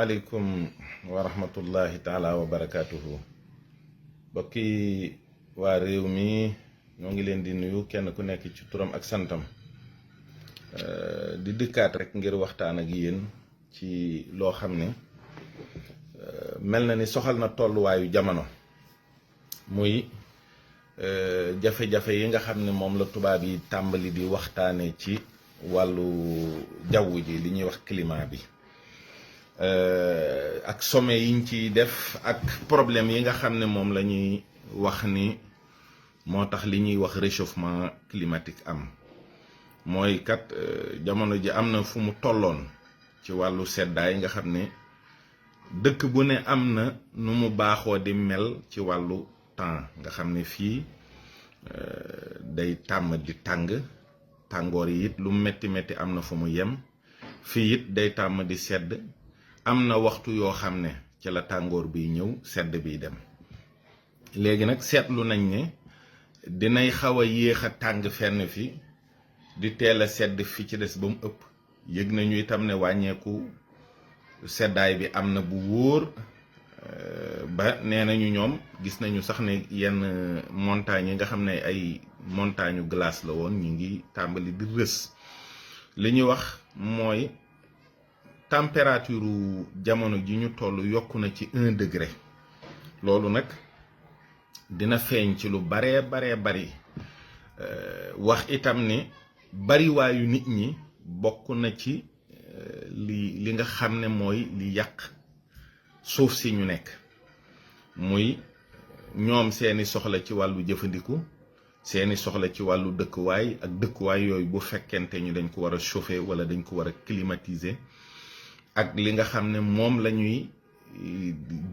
aleykum wa rahmatullahi taala wa barakatuhu bokki waa réew mi ñoo ngi leen di nuyu kenn ku nekk ci turam ak santam di dikkaat rek ngir waxtaan ak yéen ci loo xam ne mel na ni soxal na tolluwaayu jamono muy jafe-jafe yi nga xam ne moom la tubaab yi tàmbali di waxtaane ci wàllu jaww ji li ñuy wax climat bi ak sommet yiñ ciy def ak problème yi nga xam ne moom la ñuy wax ni moo tax li ñuy wax réchauffement climatique am mooy kat jamono ji am na fu mu tolloon ci wàllu seddaay nga xam ne dëkk bu ne am na nu mu baaxoo di mel ci wàllu temps nga xam ne fii day tàmm di tàngoor yi it lu metti metti am na fu mu yem fii it day tàmm di sedd am na waxtu yoo xam ne ci la tàngoor biy ñëw sedd biy dem léegi nag seetlu nañ ne dinay xaw a yéex a tàng fenn fi di teel a sedd fi ci des ba mu ëpp yëg nañu itam ne wàññeeku seddaay bi am na bu wóor ba nee nañu ñoom gis nañu sax ne yenn montagnes yi nga xam ne ay montagne glace la woon ñu ngi tàmbali di rës li ñuy wax mooy température jamono ji ñu toll yokku na ci 1 degré loolu nag dina feeñ ci lu baree bari wax itam ni bariwaayu nit ñi bokk na ci li nga xam ne mooy li yàq suuf si ñu nekk muy ñoom seeni soxla ci wàllu jëfandiku seeni soxla ci wàllu dëkkuwaay ak dëkkuwaay yooyu bu fekkente ñu dañ ko war a chauffer wala dañ ko war a climatiser ak li nga xam ne moom la ñuy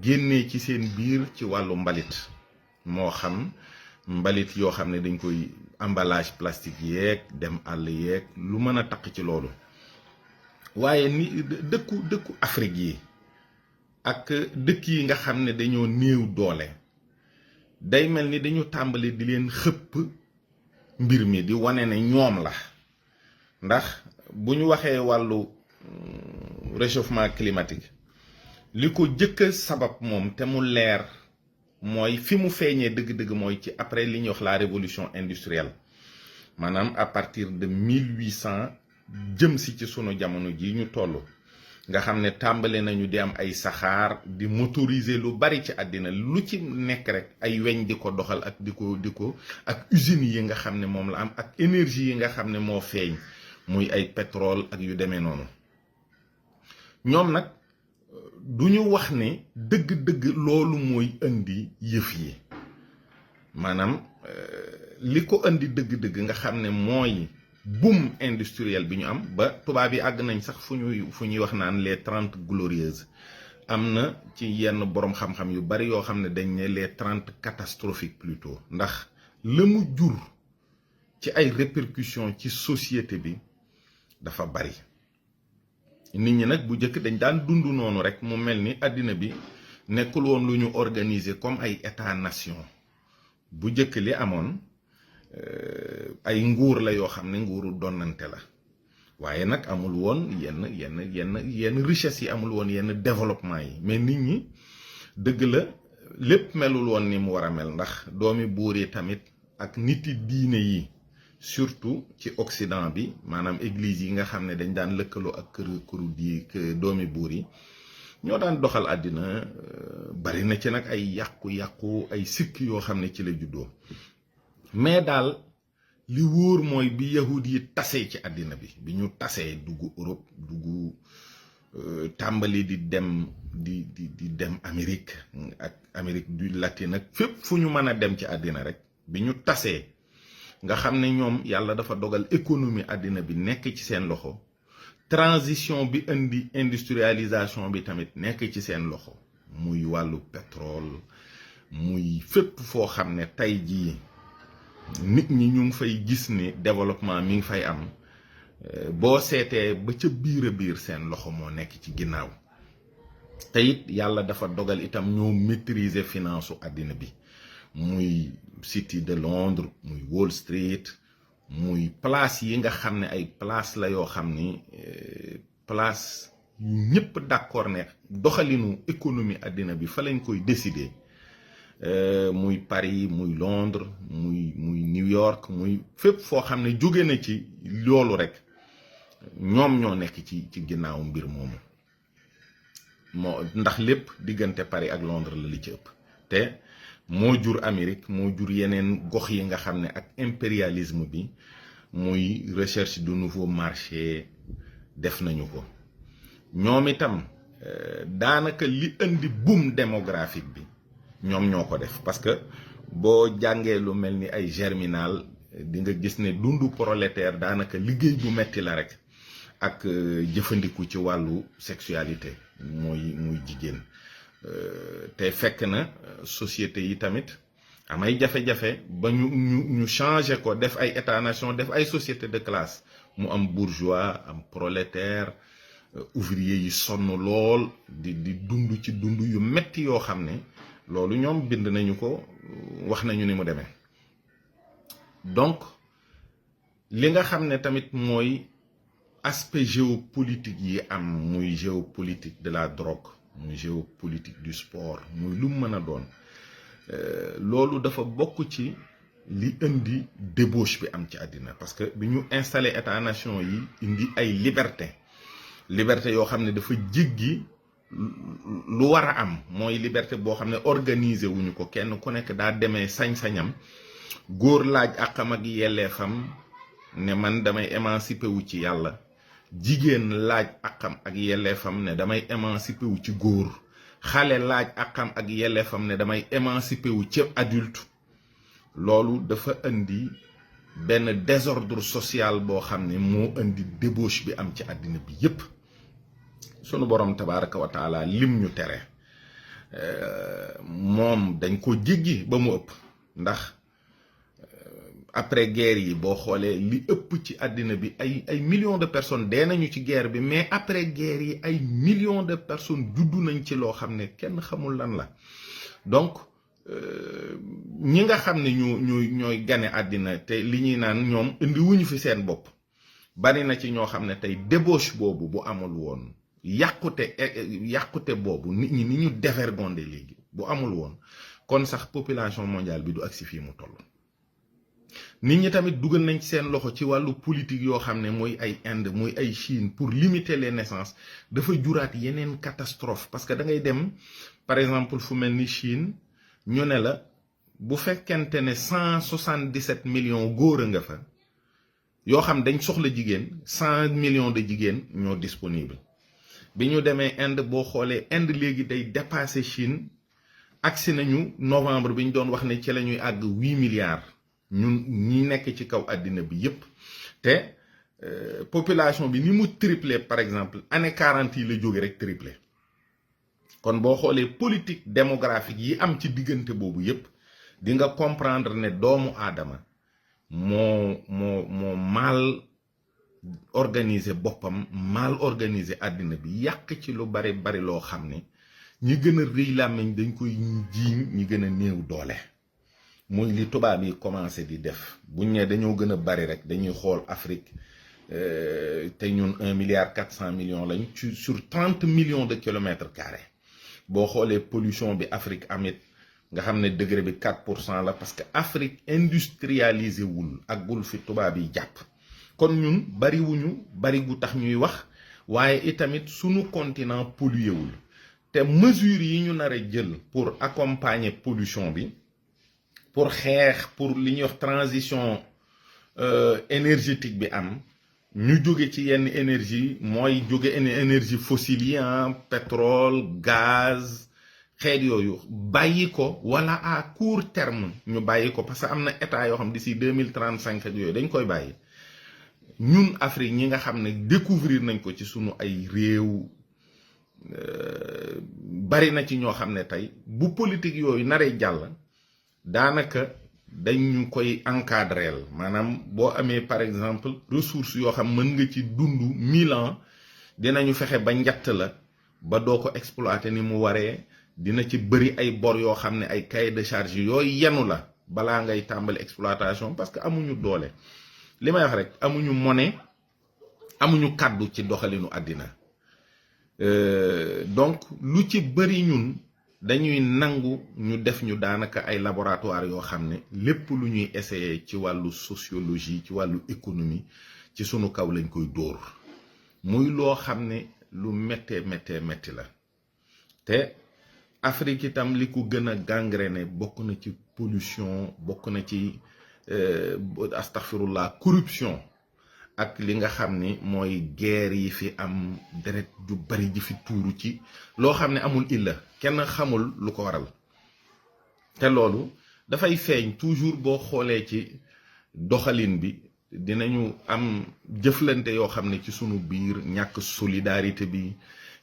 génnee ci seen biir ci wàllu mbalit moo xam mbalit yoo xam ne dañ koy emballage plastique yeeg dem àll yeeg lu mën a taq ci loolu waaye ni dëkku Afrique yi ak dëkk yi nga xam ne dañoo néew doole day mel ni dañu tàmbali di leen xëpp mbir mi di wane ne ñoom la ndax bu ñu waxee wàllu réchauffement climatique li ko jëkk sabab moom te mu leer mooy fi mu feeñee dëgg-dëgg mooy ci après li ñuy wax la révolution industrielle maanaam à partir de 1800 jëm si ci sunu jamono ji ñu toll nga xam ne tàmbale nañu di am ay saxaar di motoriser lu bari ci àddina lu ci nekk rek ay weñ di ko doxal ak di ko ak usines yi nga xam ne moom la am ak énergie yi nga xam ne moo feeñ muy ay pétrole ak yu demee noonu ñoom nag du ñu wax ne dëgg-dëgg loolu mooy indi yëf yi maanaam li ko indi dëgg-dëgg nga xam ne mooy boom industriel bi ñu am ba tubaab yi àgg nañ sax fu ñuy wax naan les 30 glorieuses am na ci yenn boroom xam-xam yu bari yoo xam ne dañ ne les 30 catastrophiques plutôt ndax la mu jur ci ay répercussions ci société bi dafa bari nit ñi nag bu njëkk dañ daan dund noonu rek mu mel ni àddina bi nekkul woon lu ñu organiser comme ay état nation bu njëkk li amoon ay nguur la yoo xam ne nguuru donnante la waaye nag amul woon yenn richesse yi amul woon yenn développement yi mais nit ñi dëgg la lépp melul woon ni mu war a mel ndax doomi buur yi tamit ak niti diine yi surtout ci Occident bi maanaam église yi nga xam ne dañ daan lëkkaloo ak këru doomi buur yi ñoo daan doxal àddina bari na ci nag ay yàqu-yàqu ay sikk yoo xam ne ci la juddoo mais daal li wóor mooy bi yahud yi tasee ci àddina bi ñu tasee dugg Europe dugg tàmbali di dem di dem Amérique ak Amérique du Latine ak fépp fu ñu mën a dem ci àddina rek bi ñu tasee nga xam ne ñoom yàlla dafa dogal économie àddina bi nekk ci seen loxo transition bi indi industrialisation bi tamit nekk ci seen loxo muy wàllu pétrole muy fépp foo xam ne tey jii nit ñi ñu ngi fay gis ne développement mi ngi fay am boo seetee ba ca biir seen loxo moo nekk ci ginnaaw te it yàlla dafa dogal itam ñoo maîtriser finance u àddina bi muy City de Londres muy Wall Street muy place yi nga xam ne ay place la yoo xam ni place ñëpp d'accord ne doxalinu économie àddina bi fa lañ koy décider muy Paris muy Londres muy New York muy fépp foo xam ne jóge na ci loolu rek ñoom ñoo nekk ci ginnaaw mbir moomu ndax lépp diggante Paris ak Londres la li ci ëpp te moo jur Amérique moo jur yeneen gox yi nga xam ne ak impérialisme bi muy recherche de nouveaux marchés def nañu ko ñoom itam daanaka li indi boom démographique bi ñoom ñoo ko def parce que boo jàngee lu mel ni ay Germinal di nga gis ne dundu prolétaire daanaka liggéey bu metti la rek ak jëfandiku ci wàllu sexualité muy jigéen te fekk na société yi tamit amay jafe-jafe ba ñu changé ko def ay état nation def ay société de classe mu am bourgeois am prolétaire ouvrier yi sonn lool di dund ci dund yu metti yoo xam ne loolu ñoom bind nañu ko wax nañu ni mu demee donc li nga xam ne tamit mooy aspect géopolitique yi am muy géopolitique de la drogue muy géopolitique du sport muy lu mën a doon loolu dafa bokk ci li indi débauche bi am ci àddina parce que bi ñu installé état nation yi indi ay liberté yoo xam ne dafa jéggi lu war a am mooy liberté boo xam ne organiser wuñu ko kenn ku nekk daa demee sañ-sañam góor laaj àqam ak yelleefam ne man damay émancipé wu ci yàlla jigéen laaj àqam ak yelleefam ne damay émancipé wu ci góor xale laaj àqam ak yelleefam ne damay émancipé wu ci adulte loolu dafa indi benn désordre social boo xam ne moo indi débauche bi am ci àddina bi yépp sunu borom tabaraka wa taala lim ñu tere moom dañ ko jéggi ba mu ëpp ndax après guerre yi boo xoolee li ëpp ci àddina bi ay millions de personnes dee nañu ci guerre bi mais après guerre yi ay millions de personnes juddu nañ ci loo xam ne kenn xamul lan la donc ñi nga xam ne ñooy gane àddina te li ñuy naan ñoom indi wuñu fi seen bopp bari na ci ñoo xam ne tey débauche boobu bu amul woon yàqute boobu nit ñi ni ñu dévergondé léegi bu amul woon kon sax population mondiale bi du agsi fii mu toll nit ñi tamit dugal nañ ci seen loxo ci wàllu politique yoo xam ne mooy ay Inde muy ay Chine pour limiter les naissances dafa juraat yeneen catastrophe parce que da ngay dem par exemple fu mel ni Chine ñu ne la bu fekkente ne 177 millions góor a nga fa yoo xam dañ soxla jigéen 100 millions de jigéen ñoo disponible bi ñu demee Inde boo xoolee Inde léegi day dépasser Chine agsi nañu novembre bi ñu doon wax ne ci la ñuy àgg 8 milliards ñun ñi nekk ci kaw àddina bi yépp te population bi ni mu triplé par exemple année 40 yi la jóge rek triplé kon boo xoolee politique démographique yi am ci diggante boobu yépp di nga comprendre ne doomu aadama moo mal organiser boppam mal organiser àddina bi yàq ci lu bari loo xam ne ñi gën a rëy làmmiñ dañ koy jiiñ ñi gën a néew doole muy li tubaab yi commencé di def buñ ne dañoo gën a bari rek dañuy xool Afrique te ñun 1,4 milliard lañ sur 30 millions de kilomètres carrés boo xoolee pollution bi Afrique amit nga xam ne degré bi 4% la parce que Afrique industrialisé wul ak gul fi tubaab yi jàpp kon ñun bari gu tax ñuy wax waaye itamit sunu continent pollué wul te mesures yi ñu nar a jël pour accompagner pollution bi pour xeex pour li ñuy wax transition énergétique bi am ñu jóge ci yenn énergie mooy jóge énergie fossile yi pétrole gaz xeet yooyu bàyyi ko wala à court terme ñu bàyyi ko parce que am na état yoo xam d'ici 2035 ak yooyu dañ koy bàyyi ñun Afrique ñi nga xam ne découvrir nañ ko ci sunu ay réew bari na ci ñoo xam ne tey bu politique yooyu naree jàll daanaka dañu koy encadreel maanaam boo amee par exemple ressources yoo xam mën nga ci dund 1000 ans dinañu fexe ba njatt la ba doo ko exploiter ni mu waree dina ci bëri ay bor yoo xam ne ay cahier de charge yooyu yenu la balaa ngay tàmbali exploitation parce que amuñu doole li may wax rek amuñu monnaie amuñu kàddu ci doxalinu àddina donc lu ci bëri ñun dañuy nangu ñu def ñu daanaka ay laboratoire yoo xam ne lépp lu ñuy essayer ci wàllu sociologie ci wàllu économie ci sunu kaw lañ koy dóor muy loo xam ne lu méttee métti la te Afrique itam li ko gën a gangréné bokk na ci pollution bokk na ci astaghfirullah corruption ak li nga xam ni mooy guerre yi fi am deret ju bari ji fi tuuru ci loo xam ne amul illa kenn xamul lu ko waral te loolu dafay feeñ toujours boo xoolee ci doxalin bi dinañu am jëflante yoo xam ne ci sunu biir ñàkk solidarité bi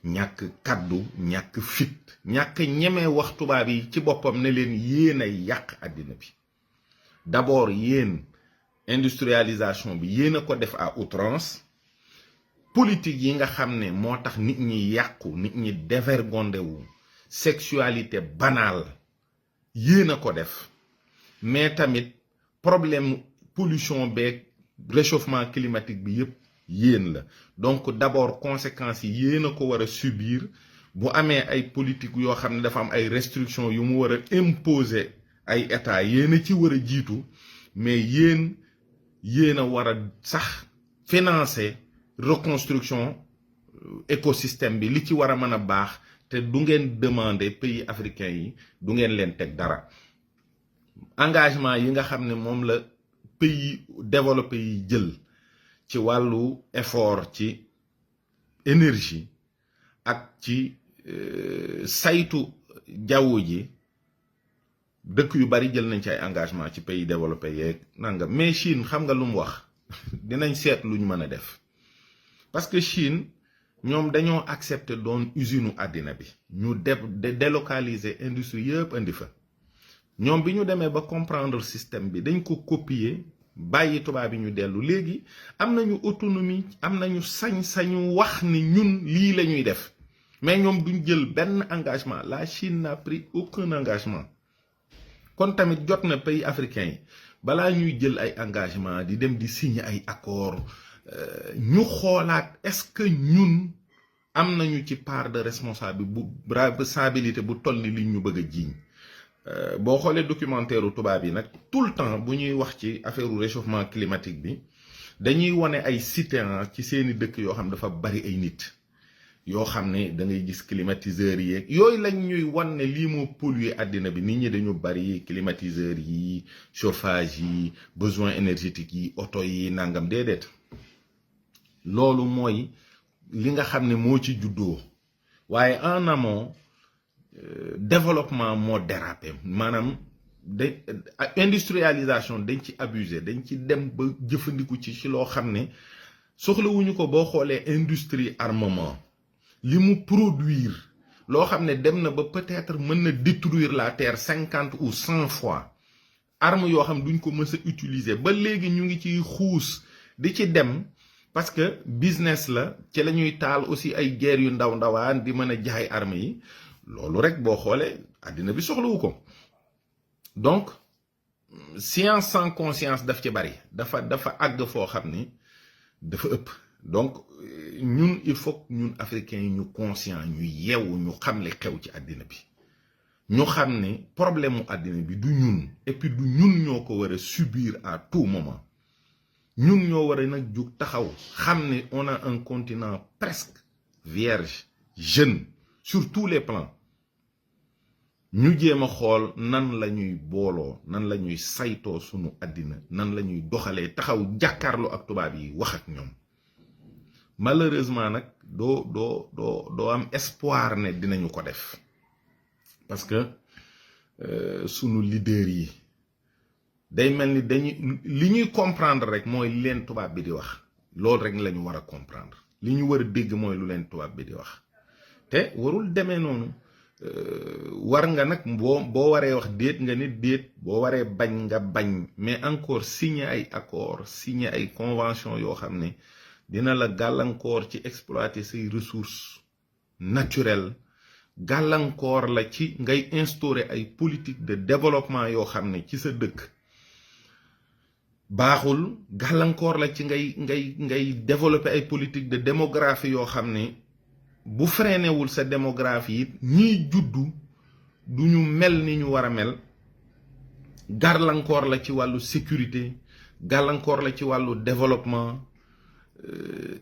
ñàkk kaddu ñàkk fit ñàkk ñeme wax tubaab yi ci boppam ne leen yéen a yàq àddina bi d'abord yéen industrialisation bi yéen a ko def à outrance politique yi nga xam ne moo tax nit ñi yàqu nit ñi dévergondé wu sexualité banale yéen a ko def mais tamit problème pollution beeg réchauffement climatique bi yépp yéen la donc d'abord conséquences yi yéen a ko war a subir bu amee ay politique yoo xam ne dafa am ay restrictions yu mu war a imposer ay état yéen a ci war a jiitu mais yéen a war a sax financer reconstruction écosystème bi li ci war a mën a baax te du ngeen demander pays africains yi du ngeen leen teg dara engagement yi nga xam ne moom la pays développés yi jël ci wàllu effort ci énergie ak ci saytu jaww ji dëkk yu bari jël nañ ci ay engagement ci pays développé yeeg nangam mais Chine xam nga lu mu wax dinañ seet lu ñu mën a def parce que Chine ñoom dañoo accepter doon usine u àddina bi ñu délocaliser industrie yëpp indi fa ñoom bi ñu demee ba comprendre système bi dañ ko copier bàyyi tubaab bi ñu dellu léegi am nañu autonomie am nañu sañ-sañu wax ni ñun lii la ñuy def mais ñoom duñ jël benn engagement la Chine n'a pris aucun engagement kon tamit jot na pays africains yi balaa ñuy jël ay engagement di dem di signer ay accord ñu xoolaat est-ce que ñun am nañu ci part de responsabilité bu toll ni li ñu bëgg a jiiñ boo xoolee documentaire tubaab yi nag tout le temps bu ñuy wax ci affaire réchauffement climatique bi dañuy wane ay cité ci seeni dëkk yoo xam dafa bari ay nit yoo xam ne da ngay gis climatiseurs yi yooyu lañ ñuy wan ne lii moo polluer àddina bi nit ñi dañu bari climatiseurs yi chauffage yi besoin énergétique yi oto yi nangam déedéet loolu mooy li nga xam ne moo ci juddoo waaye en amont développement moo dérapé maanaam industrialisation dañ ci abusé dañ ci dem ba jëfandiku ci loo xam ne soxlawuñu ko boo xoolee industrie armement li mu produire loo xam ne dem na ba peut-être mën na détruire la terre 50 ou 100 fois arme yoo xam duñ ko mës a utiliser ba léegi ñu ngi ciy xuus di ci dem parce que business la ci la ñuy taal aussi ay guerre yu ndaw ndawaan di mën a jaay arme yi loolu rek boo xoolee àddina bi soxlawu ko donc science sans conscience daf ci bari dafa àgg foo xam ni dafa ëpp donc ñun il faut ñun africains yi ñu conscient ñu yeewu ñu xam li xew ci àddina bi ñu xam ne problème mu àddina bi du ñun et puis du ñun ñoo ko war a subir à tout moment ñun ñoo war a nag jug taxaw xam ne on a un continent presque vierge jeune sur tous les plans ñu jéem a xool nan la ñuy booloo nan la ñuy saytoo sunu àddina nan la ñuy doxalee taxaw jàkkaarloo ak tubaab yi wax ak ñoom malheureusement nag doo am espoir ne dinañu ko def parce que sunu leader yi day mel ni li ñuy comprendre rek mooy li leen tubaab bi di wax loolu rek la ñu war a comprendre li ñu war a dégg mooy lu leen tubaab bi di wax te warul demee noonu war nga nag boo waree wax déet nga ni déet boo waree bañ nga bañ mais encore signer ay accord signer ay convention yoo xam ne dina la gàllankoor ci exploiter say ressources naturelles gàllankoor la ci ngay instaurer ay politique de développement yoo xam ne ci sa dëkk baaxul gàllankoor la ci ngay développer ay politique de démographie yoo xam ne bu freiné wul sa démographie it ñiy juddu duñu mel ni ñu war a mel. gàllankoor la ci wàllu sécurité gàllankoor la ci wàllu développement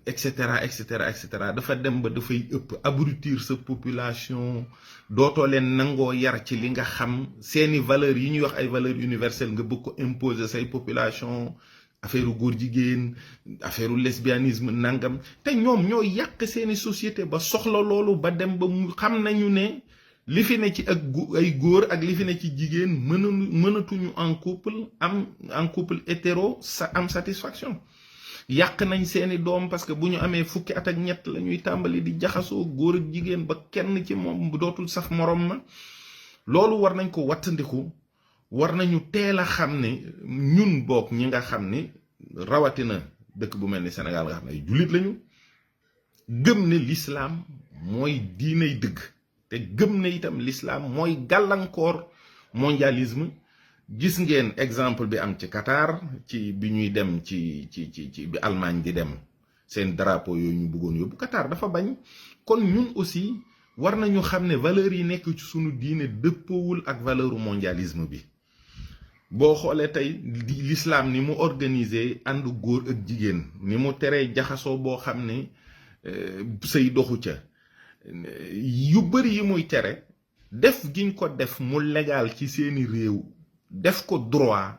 et cetera et cetera et cetera dafa dem ba dafay ëpp abrutir sa population dootoo leen nangoo yar ci li nga xam seeni valeurs yi ñuy wax ay valeurs universelles nga bëgg ko imposer say population affaire góor jigéen affaire lesbianisme nangam te ñoom ñoo yàq seeni société ba soxla loolu ba dem ba mu xam nañu ne li fi ne ci ak ay góor ak li fi ne ci jigéen mënatuñu en couple hétéro am satisfaction yàq nañ seeni doom parce que bu ñu amee fukki at ak ñett la ñuy tàmbali di jaxasoo góor ak jigéen ba kenn ci moom dootul saf morom ma loolu war nañ ko wattandiku war nañu teel a xam ne ñun boog ñi nga xam ni rawatina dëkk bu mel ni Sénégal nga xam ne ay jullit lañu gëm ne l'islam mooy diinay dëgg te gëm ne itam l'islam mooy gàllankoor mondialisme gis ngeen exemple bi am ci Qatar ci bi ñuy dem ci bi Allemagne di dem seen drapeau yooyu ñu bëggoon yóbbu Qatar dafa bañ kon ñun aussi war nañu xam ne valeurs yi nekk ci sunu diine dëppoowul ak valeuru mondialisme bi boo xoolee tey l'islam ni mu organisé àndu góor ak jigéen ni mu teree jaxasoo boo xam ne sëy doxu ca yu bari yi muy tere def giñ ko def mu légal ci seeni réew def ko droit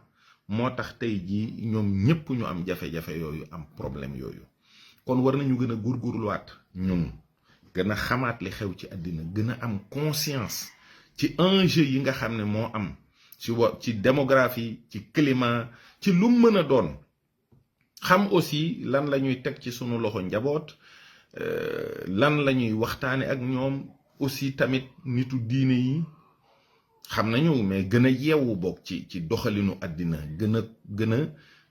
moo tax tey jii ñoom ñépp ñu am jafe-jafe yooyu am problème yooyu kon war nañu gën a góorgóorluwaat ñun gën a xamaat li xew ci àddina gën a am conscience ci enjeu yi nga xam ne moo am ci démographie ci climat ci lu mën a doon xam aussi lan la ñuy teg ci sunu loxo njaboot lan la ñuy waxtaane ak ñoom aussi tamit nitu diine yi xam nañu mais gën a yeewu bokk ci doxalinu àddina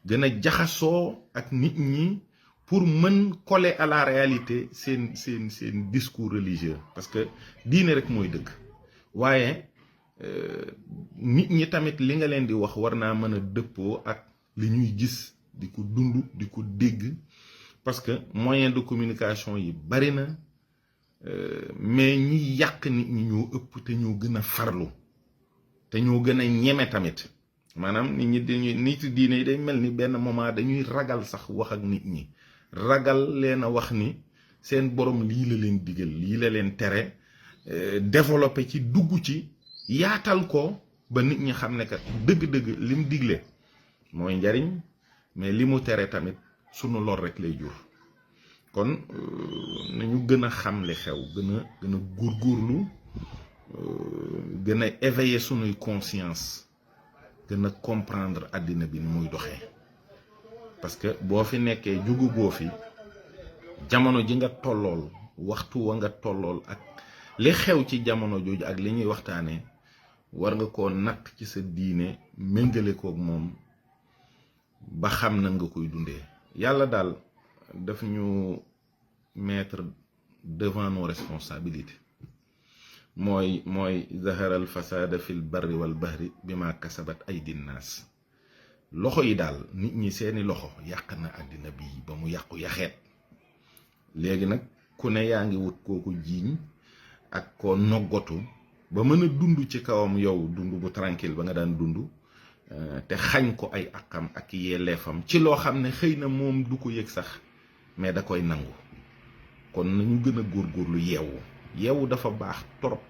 gën a jaxasoo ak nit ñi pour mën coller à la réalité seen discours religieux parce que diine rek mooy dëgg waaye nit ñi tamit li nga leen di wax war naa mën a dëppoo ak li ñuy gis di ko dund di ko dégg parce que moyen de communication yi bari na mais ñi yàq nit ñi ñoo ëpp te ñoo gën a farlu te ñoo gën a ñeme tamit maanaam nit ñi dañuy nit diine yi day mel ni benn moment dañuy ragal sax wax ak nit ñi ragal leen a wax ni seen borom lii la leen digal lii la leen tere développé ci dugg ci yaatal ko ba nit ñi xam ne kat dëgg-dëgg lim digle mooy njariñ mais li mu tere tamit sunu lor rek lay jur kon nañu gën a xam li xew gën a góorgóorlu gën a éveiller sunuy conscience gën a comprendre àddina bi ni muy doxee parce que boo fi nekkee jugugoo fi jamono ji nga tollool waxtu wa nga tollool ak li xew ci jamono jooju ak li ñuy waxtaanee war nga koo natt ci sa diine méngale koog moom ba xam na nga koy dundee yàlla daal daf ñu mettre devant nos responsabilités mooy zahara al fasada fil barri wal bahri bima kasabat aydin nas loxo yi daal nit ñi seeni loxo yàq na àddina bi ba mu yàqu yaxeet léegi nag ku ne yaa ngi wut kooku jiiñ ak koo noggatu ba mën a dund ci kawam yow dund bu tranquille ba nga daan dund te xañ ko ay akam ak yelleefam ci loo xam ne xëy na moom du ko yëg sax mais da koy nangu kon nañu gën a góorgóorlu yeewu dafa baax trop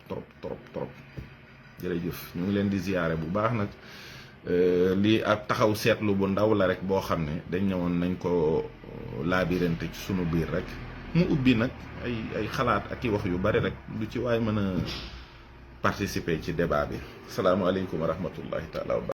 jërëjëf ñu ngi leen di ziyaare bu baax nag lii ak taxaw seetlu bu ndaw la rek boo xam ne dañ ñëwoon nañ ko laabirante ci sunu biir rek mu ubbi nag ay xalaat ak i wax yu bari rek lu ci waay mën a participer ci débat bi salaamaaleykum wa rahmatullahi taala